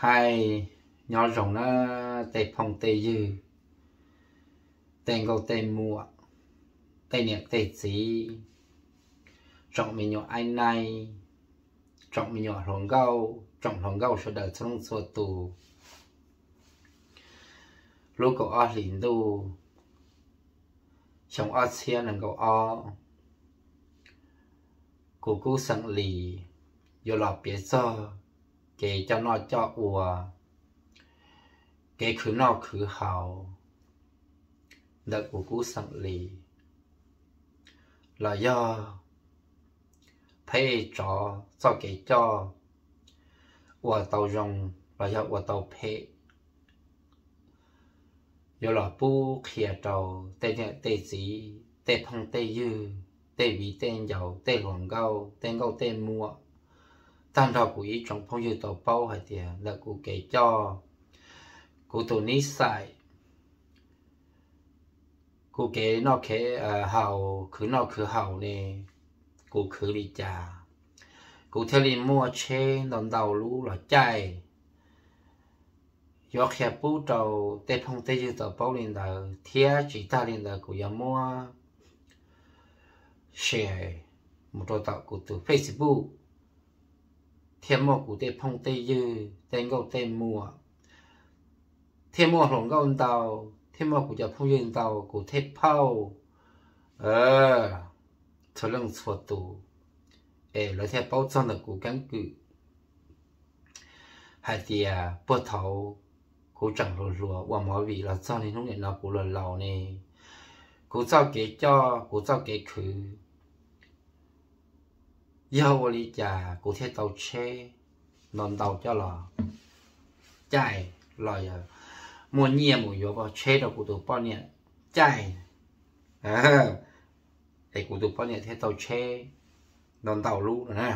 Qaij nyob zoo na tej phooj tej ywg, tej nkauj tej muam, tej niam tej txiv, tsoom me nyuam aib naib, tsoom me nyuam hluas nkauj, tsoom hluas nkauj sawv daws txhua leej txhua tus. Lub kaum ob hlis ntuj xyoo ob txhiab nees nkaum ob, kuv Kub Xeem Lis yuav los piav txog kev coj noj coj ua, kev khwv noj khwv haus ntawm kuv Kub Xeem Lis, los yog pheb tsov txoj kev coj ua tau zoo los yog ua tau phem, yuav los pub qhia rau tej niam tej txiv, tej phooj tej ywg, tej viv tej ncaus, tej hluas nkauj, tej nkauj tej muam, tag nrho kuv ib tsoom phooj ywg tau paub hais tias ntawm kuv kev coj, kuv tus nib xais, kuv kev noj kev haus, khwv noj khwv haus ne, kuv khwv li cas kuv thiaj li muaj tsheb ntau ntau lub los caij. Yuav qhia pub rau tej phooj tej ywg tau paub li ntawd thiab tsis tag li ntawd kuv yuav muab share mus rau tom kuv tus Facebook, thiaj muaj kuv tej phooj tej ywg, tej nkauj tej muam, thiaj muaj hluas nkauj ntau, thiaj muaj kuv cov phooj ywg ntau, kuv tej phauj txhua leej txhua tus, es lawv thiaj paub txog ntawm kuv keeb kwm hais tias puag thaum kuv tseem hluas hluas ua movie los txog niaj hnub nim no kuv los laus ne, kuv txoj kev coj, kuv txoj kev khwv yog ua li cas kuv thiaj tau tsheb ntau ntau coj los caij, los muaj nyiaj mus yuav tsheb rau kuv tus poj niam caij, es kuv tus poj niam thiaj tau tsheb ntau ntau lub no na.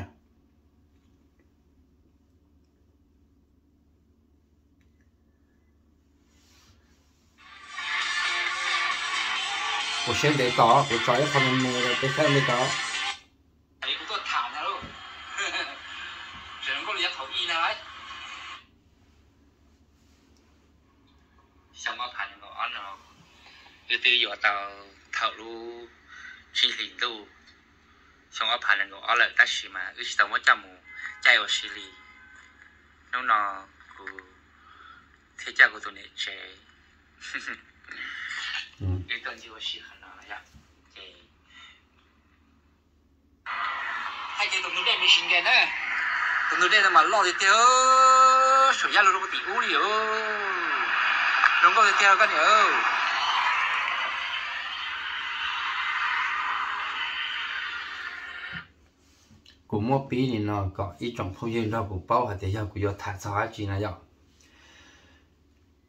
Kuv siab ntev tos, kuv tso ib qho me me rau peb saib ntev tos. Xyoo ob phav nees nkaum ob no, wb twb yuav tau thaum lub tsib hlis ntuj xyoo ob phav nees nkaum ob lawm, tab sis mas wb tsis tau muab coj mus caij ua si li. Hnub no kuv thiaj coj kuv tus niam tsev, wb tuaj ncig ua si qhov no yom. Ces hais tias tus ntug dej me sis nkees na, tus ntug dej no mas loj tiag tiag, suam yaj lug rau tim ub li os. Zoo nkauj tiag tiag koj niam. Kuv muab pib li no kom ib tsoom phooj ywg nrog kuv paub hais tias yog kuv yuav tham txog dab tsi no yom.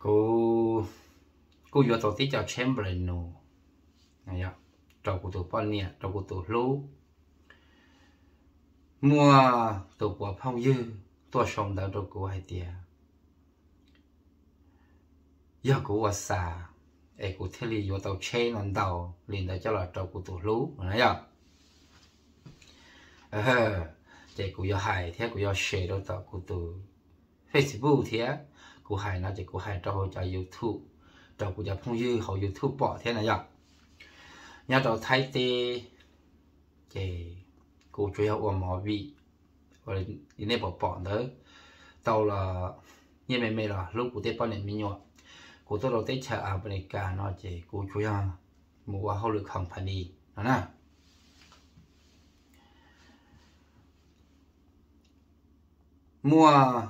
Kuv kuj yuav tau tib co tsheb nplais nus rau kuv tus poj niam, rau kuv tus hlub. Muaj tus puav phooj ywg tuaj sau ntawv rau kuv hais tias yog kuv ua xas es kuv thiaj li yuav tau tsheb no ntau li ntawd coj los rau kuv tus hlub no yom. Ces kuv yuav hais thiab kuv yuav share rau tom kuv tus Facebook thiab. Kuv hais no ces kuv hais rau hauv cov YouTube, rau kuv cov phooj ywg hauv YouTube pom thiab no yom. Nyob rau Thaib teb ces kuv tsuas yog ua movie li nej pom pom ntawd, tau los nyiaj me me los hlub kuv tej poj niam me nyuam. Kuv tuaj rau teb chaws Amelikas no ces kuv tsuas yog mus ua hauj lwm company no na. Muaj,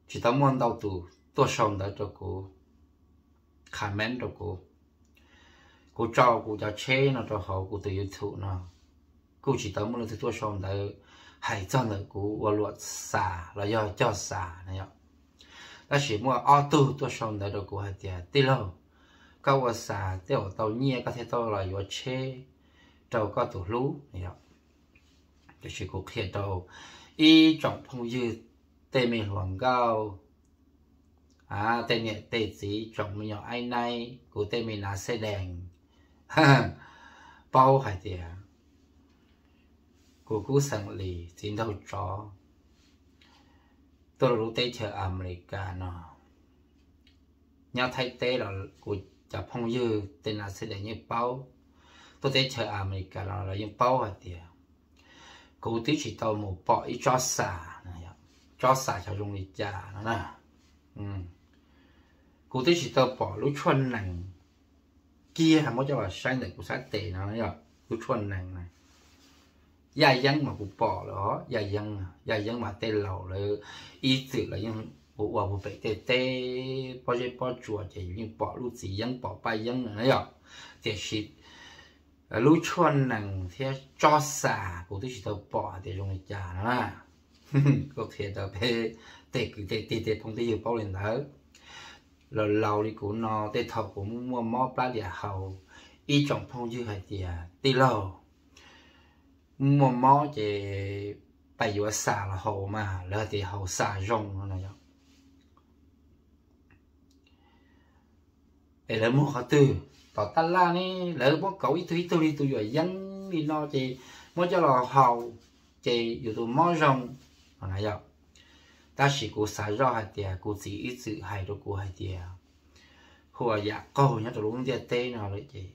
tsis tau muaj ntau tus tuaj sau ntawv rau kuv, comment rau kuv. Kuv tso kuv cov tsheb no rau hauv kuv tus YouTube no, kuj tsis tau muaj leej twg tuaj sau ntawv hais txog ntawm kuv ua luam xas los yog cog xas no yom. Tab sis muaj ob tug tuaj sau ntawv rau kuv hais tias tij laug, koj ua xas tej zaum tau nyiaj koj thiaj tau los yuav tsheb rau koj tus hlub no yom. Tiam sis kuv qhia rau ib tsoom phooj ywg, tej me hluas nkauj, tej niam tej txiv, tsoom me nyuam aib naib, kuv tej me nav xeb dees paub hais tias kuv Kub Xeem Lis txiv nraug tsov tuaj lub teb chaws Amelikas no, nyob Thaib teb los kuv cov phooj ywg tej nav xwb lawv yeej paub, tuaj teb chaws Amelikas los lawv yeej paub hais tias kuv twb tsis tau mus pom ib tsob xas, tsob xas xyov zoo li cas no na. Kuv twb tsis tau pom lub tshuaj nees kiag muab coj los saib ntawm kuv sab tes no, lub tshuaj nees na. Yaj yeeb mas kuv pom lawm os, yaj yeeb, yaj yeeb mas tej laus lawv ib txwm los yeej ua ua puag pem tej teb pob zeb pob tsuas ces yus yeej pom lub txiv yeeb pom paj yeeb no na yom. Tiam sis lub tshuaj nees thiab tsob xas kuv twb tsis tau pom hais tias zoo li cas no na. Kuv qhia rau peb tej kwv tej tij tej phooj tej ywg paub li ntawd. Laus laus li kuv no, tej thaum kuv muaj mob plab diam haus, ib tsoom phooj ywg hais tias tij laug, muaj mob ces pab yuav xas los haus mas, lawv hais tias haus xas zoo no na yom. Es lawv muag qhov twg? Tom taj laj ne, lawv muab kauv ib tug ib tug li tus yuam yeeb li no ces muab coj los haus ces yus tus mob zoo no na yom. Tab sis kuv xav zoj hais tias kuv txiv ib txwm hais rau kuv hais tias hu ua yam qaug nyob rau lub ntiaj teb no lawm ces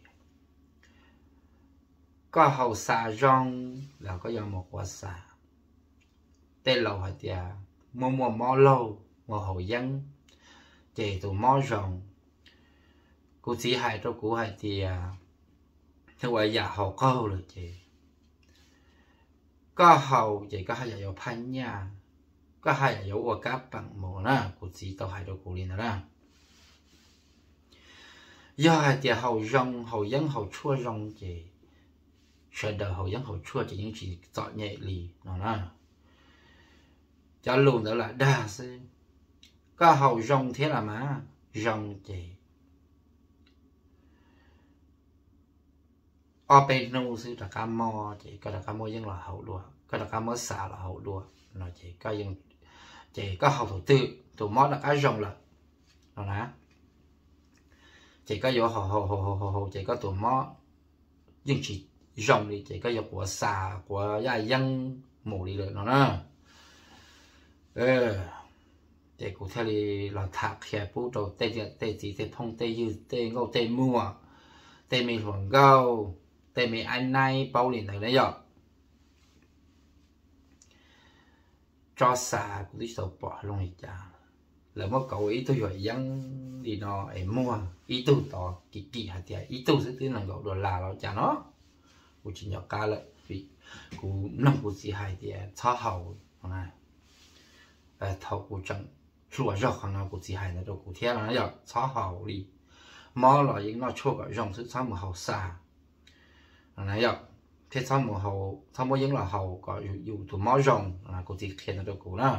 koj haus xas zoo los koj yuav mus quav xas. Tej laus hais tias muaj muaj mob laug mus haus yeeb ces tus mob zoo. Kuv txiv hais rau kuv hais tias hu ua yam haus qaug lawm ces koj haus ces koj haj yam yuav phaj nyaj, koj haj yam yuav ua kab peem mus na. Kuv txiv tau hais rau kuv li ntawd na. Yog hais tias haus zoo, haus yeeb haus tshuaj zoo ces sawv daws haus yeeb haus tshuaj ces yeej tsis txom nyem li no na. Cov lus ntawd lam dag xwb. Koj haus zoo thiab los mas, zoo ces ob peb hnub xwb rov qab mob ces koj rov qab muab yeeb los haus dua, koj rov qab muab xas los haus dua no ces, ces koj haus thaum twg tus mob rov qab zoo lawm no na, ces koj yuav haus haus haus haus haus ces koj tus mob yeej tsis zoo li ces koj yuav quav xas quav yaj yeeb mus li lawm no na. Ces kuv thiaj li los tham qhia pub rau tej niam tej txiv tej phooj tej ywg tej nkauj tej muam, tej me hluas nkauj, tej me aib naib paub li ntawd na yom. Tsob xas kuv twb tsis tau pom zoo li cas, lawv muab kauv ua ib tug yuam yeeb li no es muag ib tug tod, kim kim hais tias ib tug xwb twb nees nkaum dollar los cas no. Kuv tsis nco qab lawm vim kuv mloog kuv txiv hais tias txhob haus. Thaum kuv tseem hluas zog qhov no kuv txiv hais ntawd rau kuv thiab no yom, txhob haus li, mob los yeej noj tshuaj kom zoo xwb, txhob mus haus xas no na yom, thiab txhob mus haus, txhob muab yeeb los haus kom yus tus mob zoo. Kuv txiv qhia ntawd rau kuv na,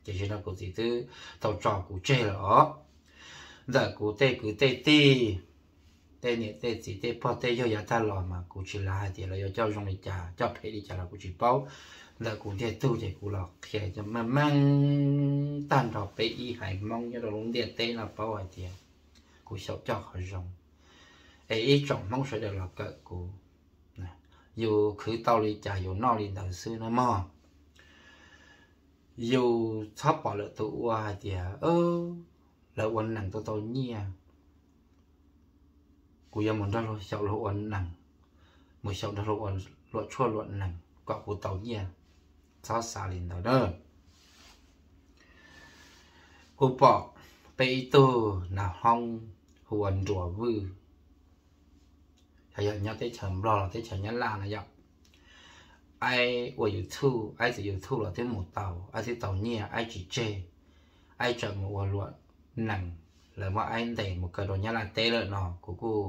tiam sis no kuv txiv twb tau tso kuv tseg lawm os. Ntawm kuv tej kwv tej tij, tej niam tej txiv tej pog tej yawg yav tag los mas kuv tsis lav hais tias lawv yuav coj zoo li cas coj phem li cas los kuv tsis paub. Ntawm kuv ntiag tug ces kuv los qhia cov meej meej tag nrho peb ib haiv Hmoob nyob rau lub ntiaj teb no paub hais tias kuv xyaum coj qhov zoo, es ib tsoom Hmoob sawv daws los kawm kuv. Yus khwv tau li cas yus noj li ntawd xwb na mog. Yus txhob pom lwm tus ua hais tias lawv ua nees tau tau nyiaj, kuv yuav mus nrog luag xyaum luag ua nees, mus xyaum nrog luag ua luam tshuaj luam nees kom kuv tau nyiaj. Txhob xav li ntawd na. Kuv pom peb ib tug nav hoob hu ua Nruas Vwj, yog nyob teb chaws Nplog los teb chaws Nyab Laj na yom, aib ua YouTube, aib tus YouTube los twb mus tau, aib twb tau nyiaj, aib tsis tseg, aib tseem mus ua luam nees, lawv muab aib ntes mus kaw rau Nyab Laj teb lawm no. Kuv kuj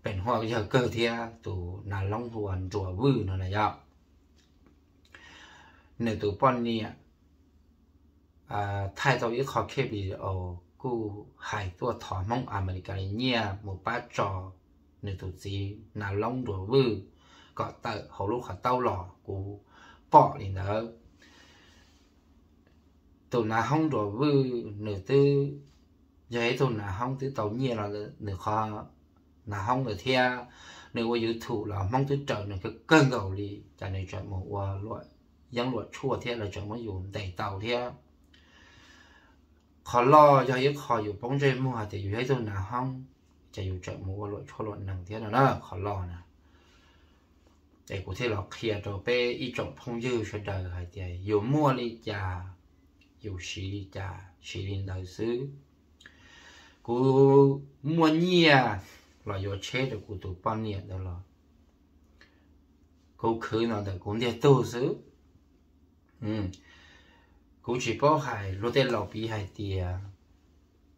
pem huaj yawg kawg thiab, tus nav loob hu ua Nruas Vwj no na yom. Nws tus poj niam thaij tau ib qho clip video kuj hais tuaj thov Hmoob Amelikas li nyiaj mus pab tso nws tus txiv nav loob Nruas Vwj kom tawm hauv lub qhov taub los. Kuv pom li ntawd, tus nav hoob Nruas Vwj nws twb yog ib tug nav hoob twb tau nyiaj los nws qhov nav hoob lawm thiab, nws ua YouTube los Hmoob twb raws nws kawg nkaus li, cas nws tseem mus ua luam yeeb luam tshuaj thiab lawv tseem muab yus ntes tau thiab. Qhov loj yog ib qho yus poob ntsej muag hais tias yus yog ib tug nav hoob, ces yus tseem mus ua luam tshuaj luam nees thiab no na, qhov loj na. Es kuv thiaj los qhia rau peb ib tsoom phooj ywg sawv daws hais tias yus muaj li cas, yus siv li cas, siv li ntawd xwb. Kuv muaj nyiaj los yuav tsheb rau kuv tus poj niam ntawd los kuv khwv no ntawm kuv ntiag tug xwb. Kuv tsis paub hais, luag tej laus piv hais tias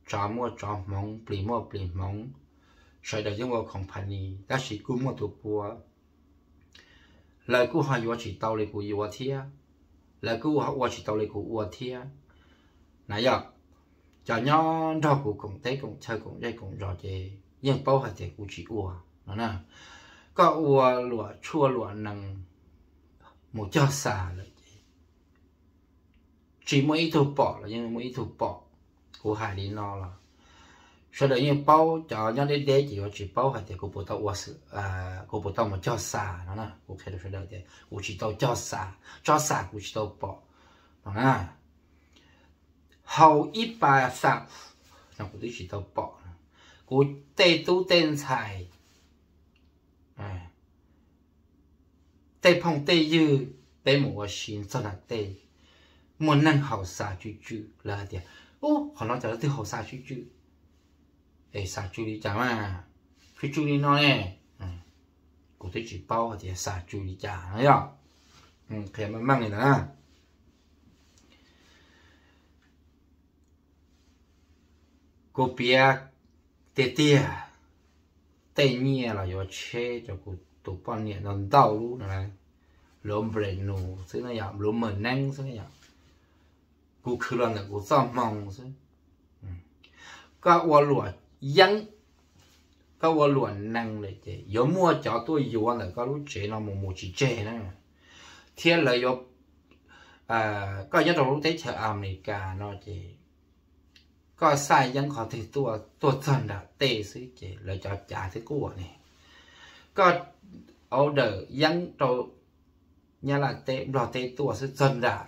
tsov muaj tsov hmoov, plis muaj plis hmoov, sawv daws yeej ua company, tab sis kuj muaj tus puav. Lawv kuj ho yuav tsis tau li kuv yuav thiab, lawv kuj ho ua tsis tau li kuv ua thiab na yom. Cov nyob nrog kuv koom teb koom chaw koom zej koom zos ces yeej paub hais tias kuv tsis ua no na. Koj ua luam tshuaj luam nees mus cog xas lawm ces tsis muaj ib tug pom los yeej muaj ib tug pom. Kuv hais li no los sawv daws yeej paub, cov nyob deb deb ces yuav tsis paub hais tias kuv puas tau ua, kuv puas tau mus cog xas no na. Kuv qhia rau sawv daws tias kuv tsis tau cog xas, tsob xas kuv tsis tau pom no na. Hau ib pas xas no kuv twb tsis tau pom no. Kuv tej tub tej ntxhais, tej phooj tej ywg, peb mus ua si txog nram tej, muaj neeg haus xas tsw tsw, lawv hais tias, ub, qhov no cas lawv twb haus xas tsw tsw, es xas tsw li cas mas tsw tsw li no ne? Kuv twb tsis paub hais tias xas tsw li cas no yom. Qhia meej meej li ntawd na. Kuv piav tiag tiag, tej nyiaj los yuav tsheb rau kuv tus poj niam ntau ntau lub no, luv nples nus xwb na yom, luv mawm neeb xwb na yom. Kuv khwv los ntawm kuv txoj hmoo xwb. Koj ua luam yeeb, koj ua luam nees lawm ces yuav muaj cov tuaj yuav ntawm koj lub tsev no mus mus tsis tseg na. Thiab lawv yuav, koj nyob rau lub teb chaws Amelikas no ces koj xaj yeeb qhov twg tuaj, tuaj txog nram tej xwb ces lawv cov cav twb quaj ne. Koj order yeeb rau Nyab Laj teb, Nplog teb tuaj xwb txog nram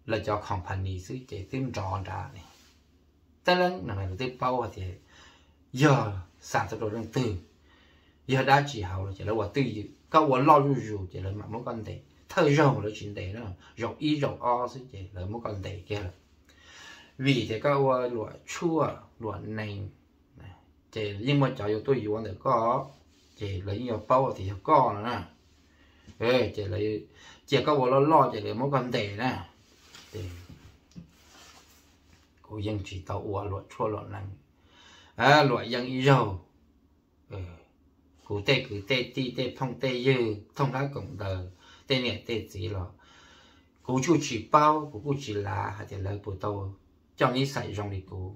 lawv cov company xwb ces twb nrov nrad ne. Teb leeb no lawv twb paub hais tias yog xa tuaj rau leej twg, yog dab tsi hauv los ces lawv ua twj ywm, koj ua loj zuj zus ces lawv mam muab koj ntes, thawj zaug mas lawv tsis ntes na, zaum ib zaum ob xwb ces lawv muab koj ntes kiag lawm. Vim tias koj ua luam tshuaj luam nees ces yeej muaj cov yuav tuaj yuav ntawm koj, ces lawv yeej yuav paub tias yog koj no na. Ces cia koj ua loj loj ces lawv muab koj ntes na. Ces kuv yeej tsis tau ua luam tshuaj luam nees, luam yeeb ib zaug. Kuv tej kwv tej tij tej phooj tej ywg thooj dab koom ntawd, tej niam tej txiv los kuv kuj tsis paub, kuv kuj tsis lav hais tias lawv puas tau coj nib xais zoo li kuv.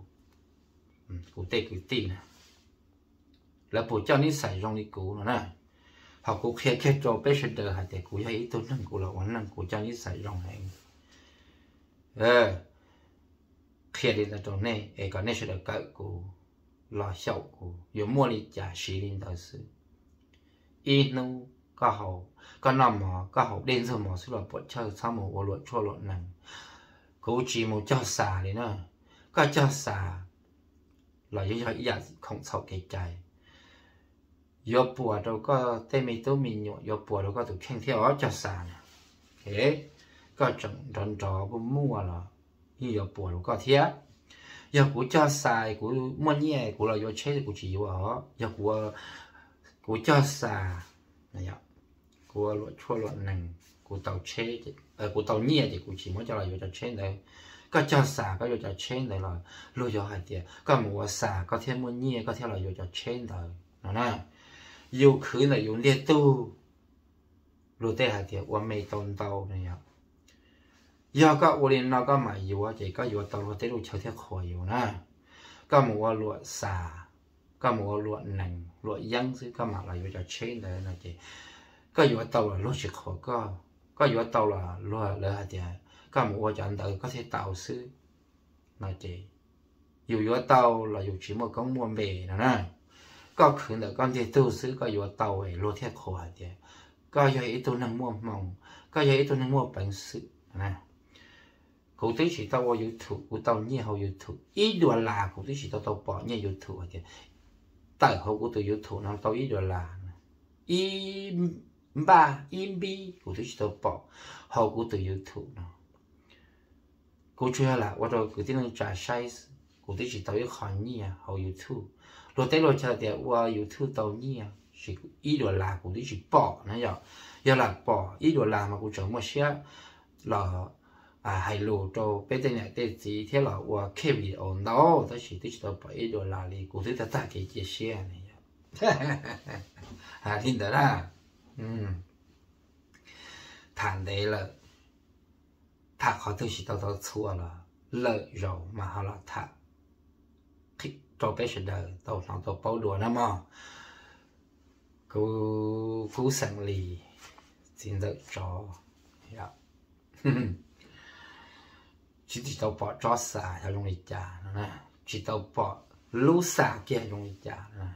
Kuv tej kwv tij na, lawv puas coj nib xais zoo li kuv no na. Ho kuv qhia kiag rau peb sawv daws hais tias kuv yog ib tug neeg kuv los ua neeg kuv coj nib xais zoo heev. Qhia li ntawd rau nej es kom nej sawv daws kawm kuv, los xyaum kuv, yuav muaj li cas siv li ntawd xwb. Ib hnub koj haus, koj noj mov, koj haus dej ntxuag mov xwb los puam chawj, txhob mus ua luam tshuaj luam nees. Kuv tsis mus cog xas li na. Koj cog xas los yeej yog ib yam khoom txhaum kev cai. Yuav puas rau koj tej me tub me nyuam, yuav puas rau koj tus kheej thiab os cog xas na. Koj tseem nrov nrov muaj muaj los yeej yuav puas rau koj thiab. Yog kuv cog xas kuv muaj nyiaj kuv los yuav tsheb, kuv tsis yuav os. Yog kuv, kuv cog xas, kuv ua luam tshuaj luam nees, kuv tau tsheb, kuv tau nyiaj ces kuv tsis muab coj los yuav cov tsheb ntawd. Koj cog xas koj yuav cov tsheb ntawd los luag yuav hais tias koj mus ua xas koj thiaj muaj nyiaj koj thiaj los yuav cov tsheb ntawd no na. Yus khwv ntawm yus ntiag tug, luag tej hais tias ua me tau ntau no yom. Yog koj ua li no koj mam yuav ces koj yuav tau luag tej lub chaw thiaj qhuas yus na. Koj mus ua luam xas, koj mus ua luam nees luam yeeb xwb koj mam los yuav cov tsheb ntawd no ces koj yuav tau los luag tsis qhuas koj. Koj yuav tau los luag lawv hais tias koj mus ua cov ntawd koj thiaj tau xwb no ces yus yuav tau los yus tsis muaj koob muaj npe no na. Koj khwv ntawm koj ntiag tug xwb koj yuav tau es luag thiaj qhuas hais tias koj yog ib tug neeg muaj hmoo, koj yog ib tug neeg muaj peev xwm na. Kuv twb tsis tau ua YouTube, kuv tau nyiaj hauv YouTube ib dollar, kuv twb tsis tau tau pom nyiaj YouTube hais tias tawm hauv kuv tus YouTube no tau ib dollar, ib npaj ib npib kuv twb tsis tau pom hauv kuv tus YouTube no. Kuv tsuas yog lam ua rau kwv tij neej tsa saib xwb, kuv twb tsis tau ib qho nyiaj hauv YouTube. Luag teb luag chaw tias ua YouTube tau nyiaj, ib dollar kuv twb tsis pom na yom. Yog lam pom ib dollar mas kuv tseem muaj siab los hais lus rau peb tej niam tej txiv thiab los ua khej video ntau, tab sis twb tsis tau pom ib dollar li, kuv twb tag tag kev cia siab ne yom. Li ntawd na, tham ntev lawm, tham qhov twg tsis tau tau txhua los lwm zaus mas ho los tham rau peb sawv daws tau hnov tau paub dua na mog. Kuv Kub Xeem Lis, txiv ntxawm tsov, tsis tsis tau pom tsob xa yog zoo li cas no, tsis tau pom lub xa kiag zoo li cas no.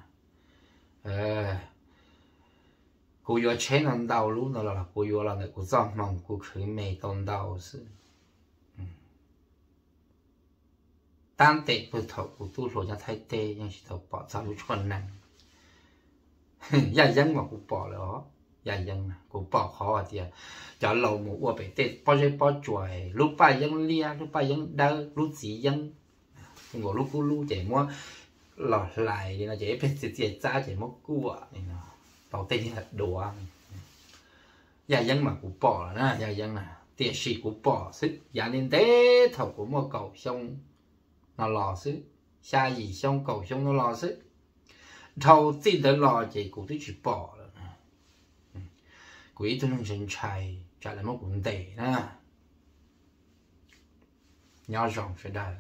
Kuv yuav tsheb no ntau lub ntau los kuv yuav los ntawm kuv txoj hmoo kuv khwv me tau ntau xwb. Tab tes pw thaum kuv tub hluas nyob Thaib teb yeej tsis tau pom txog lub tshuaj nees. Yaj yeeb mas kuv pom lawm os. Yaj yeeb kuv pom qhov hais tias cov laus mus ua pem tej pob zeb pob tsuas, lub paj yeeb liab, lub paj yeeb dawb, lub txiv yeeb, nkaus lub kub lub ces muab los hlais li no ces ib pliag txias txias txab ces muab kuaj li no, tau tej niag duav. Yaj yeeb mas kuv pom lawm na, yaj yeeb na, tiam sis kuv pom xwb yav ntev ntev thaum kuv muaj kaum xyoo no los xwb, xya yim xyoo kaum xyoo no los xwb. Dhau txij ntawd los ces kuv twb tsis pom lawm. Kuv ib tug neeg ntshai ntshai tsam lawv muab kuv ntes na. Nyob zoo sawv daws.